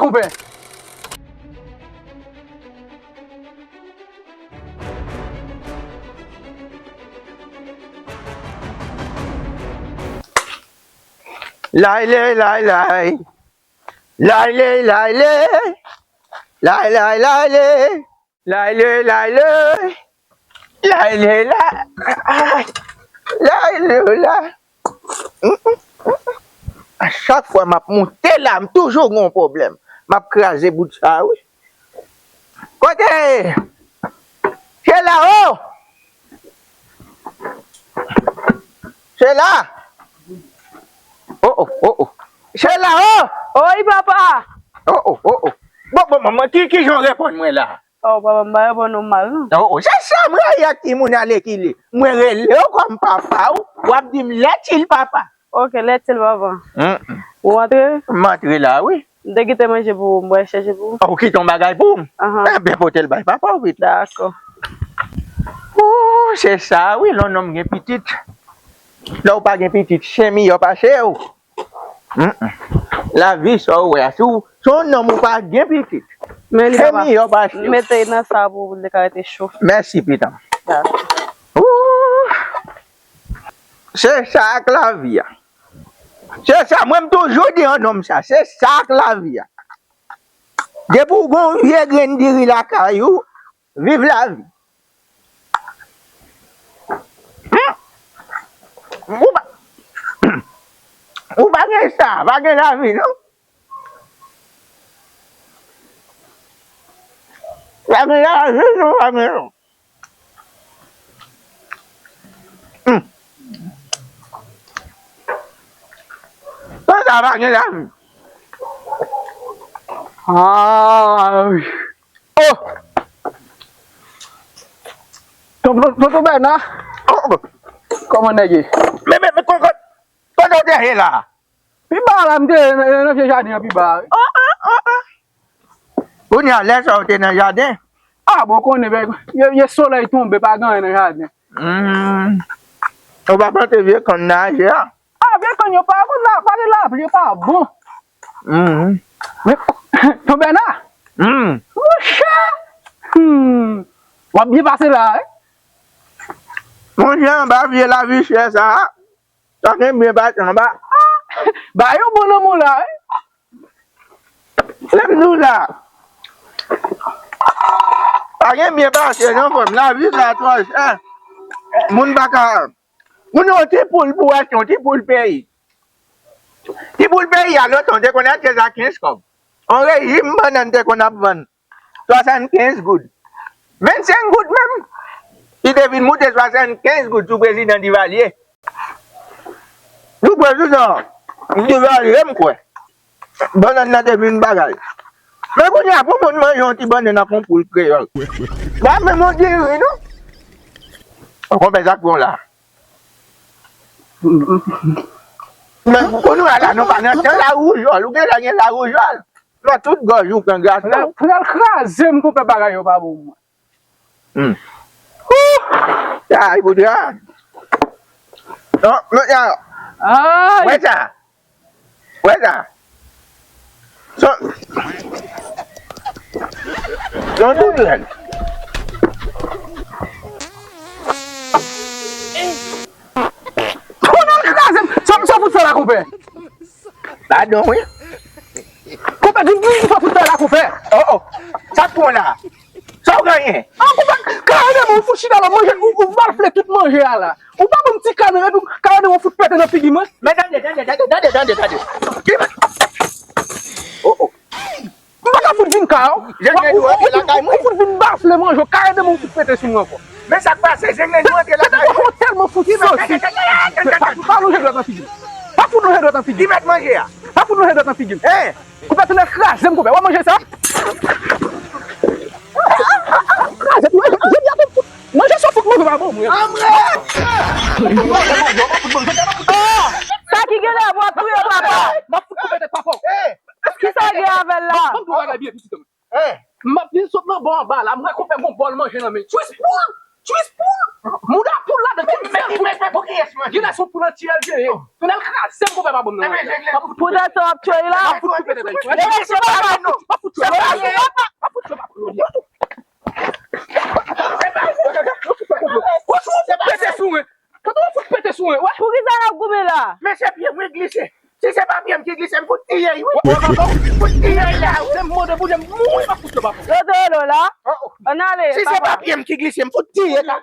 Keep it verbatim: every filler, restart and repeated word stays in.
Konpè. Layle, layle. Layle, layle. Layle, layle. Layle, layle. Layle, la. Ay. Layle, la. A chak fwa m ap monte la, m toujou gen yon pwoblèm. M ap kraze bout sa, wi. Kote? Chela, o! Chela! O, o, o, o. Chela, o! Oyi, papa! O, o, o, o. Bon, bon, manman, ki, ki jan w reponn mwen la? O, papa, m pa reponn ou mal, non. O, o, se sa m rayi ak timoun alèkile. Mwen rele w kòm papa w, w ap di m lètil papa. Ok, lètil papa. Mm. Ou antre? M antre la, wi. M te kite manje pou ou, m pral chèche pou ou. O, ou kite yon bagay pou m? Ahan. Enben, pote l bay papa w vit. Dakò. O, se sa, wi, lè yon nonm gen pitit. Lè w pa gen pitit, chen miyò pase w. Mm, mm. Lavi sa w wè a, si w, si w nonm ou pa gen pitit, men li, papa, miyò pase w. Mete nan sa pou li ka rete cho. Mèsi, pitan. Dakò. Ooh. Se sa ak lavi a. Se sa, mwen m toujou di yon nonm sa, se sa ak lavi a. Depi w gon vye grenn diri lakay ou, viv lavi. Hmm? Ou pa, ou pa gen sa, pa gen lavi, non. Pa gen lavi, non, pa gen, non. Hmm. Konsa pa gen lavi. Ay. Oh! Ton, ton, tonton Bèna? Oh, oh. Kòman nèg ye? Men, men, men, kon, kon, kote w te ye la? Pi ba la, m te nan, nan, nan vye jaden an pi ba. Oh, oh, oh, oh. Kounye a, lè sa w te nan jaden? Ah, bon, konnen, bèg, ye, ye solèy tonbe, pa gen anyen nan jaden. Hmm. Ou pa plante vye kann nan aje a? Ah, vye kann yo pa bon, la, pale lapli, yo pa bon. Hmm. Men, ton Bèna? Hmm. Monchè! Hmm. W ap byen pase la, wi. Monchè, anba vye lavi chè sa a, sa gen byen pase anba. Ba yo bon nan mou la, wi. Lè m di w sa, pa gen byen pase non, frè m. Lavi sa twò chè. Moun pa ka, moun yon ti poul pou w achte yon ti poul peyi. Ti poul peyi a lontan, w te konn achte sa kenz kòb. Yon rejim bannann te konn ap vann swasannkenz goud. Vennsenk goud menm. Li te vin moute swasannkenz goud sou prezidan Divalye. Nou kwè sou sa, m te vale, m kwè. Bannann nan te vin bagay. Men kounye a, pou moun manje yon ti bannann ak yon poul kreyòl. Pa menm yon diri, non. Ou konprann sa k fè w la. Men kounye a la, nou pa nan tan lawoujòl. Ou genlè gen lawoujòl. Nan tout gòj ou pran gason. Pral, pral kraze m, konpè, bagay yo pa bon pou mwen. Hmm. Ooh! Ay, boudra. Non, men, ya. Ay! Wè sa. Wè sa. Son, son tout lèd. Konnen l kraze m. Sa, sa fout fè la, konpè? Padon, wi. Konpè, di m, di m sa fout fè la, konpè. Oh, oh. Sa k pran la? Sa w genyen? Ah, konpè, kare de mwen, ou fout chita la, manje, ou, ou bafle tout manje a la. Ou pa ban m ti kann, epi kare de mwen fout pete nan figi mwen. Men tande, tande, tande, tande, tande, tande. Ki men? Oh, oh. M pa ka fout vin ka w. Ou, ou, ou, ou fout vin bafle manje, kare de mwen fout pete sou mwen ankò. Men sa k pase, se nèg nou antre lakay mwen. Ou tèlman fout sosi. Pa, pa lonje dwèt nan figi m. Pa fout lonje dwèt nan figi m. Ki mèt manje a? Pa fout lonje dwèt nan figi m. Hein? Konpè, tonnè kraze m, konpè. W ap manje sa? Kraze m, manje, manje, manje, manje sa fout manje pa bon, mwen. Anmwey! Sa ki genlè pou w ap touye papa. M ap fout koupe tèt papa w. Kisa gen avè l la? Ban m di w bagay byen, pitit mwen. Hein? M ap vin sot nan bò anba la, m wè konpè gon bòl manje nan men. Tris poul! Tris poul! Mouda poul ladan, tout sèl poul. Bon, kiyès manje? Gina, se yon poul antye l genyen. Tounen l kraze m konpè pa bon m nan. Poutèt sa w ap tchwe la. M ap fout tchwe pete. M ap fout tchwe pete. M ap fout tchwe pete. Pete sou mwen. Tande w fout pete sou mwen, wè. Poukisa n ap goumen la? Men se pye mwen glise. Si se pa pye m ki glise, m fout tiye l, wi. Wè, wè, wè, m fout tiye l la, wi. Se m mande pou m mouri, m ap fout yo bafon. Yo te rele w la? Ann ale, papa. Si se pa pye m ki glise, m fout tiye l la.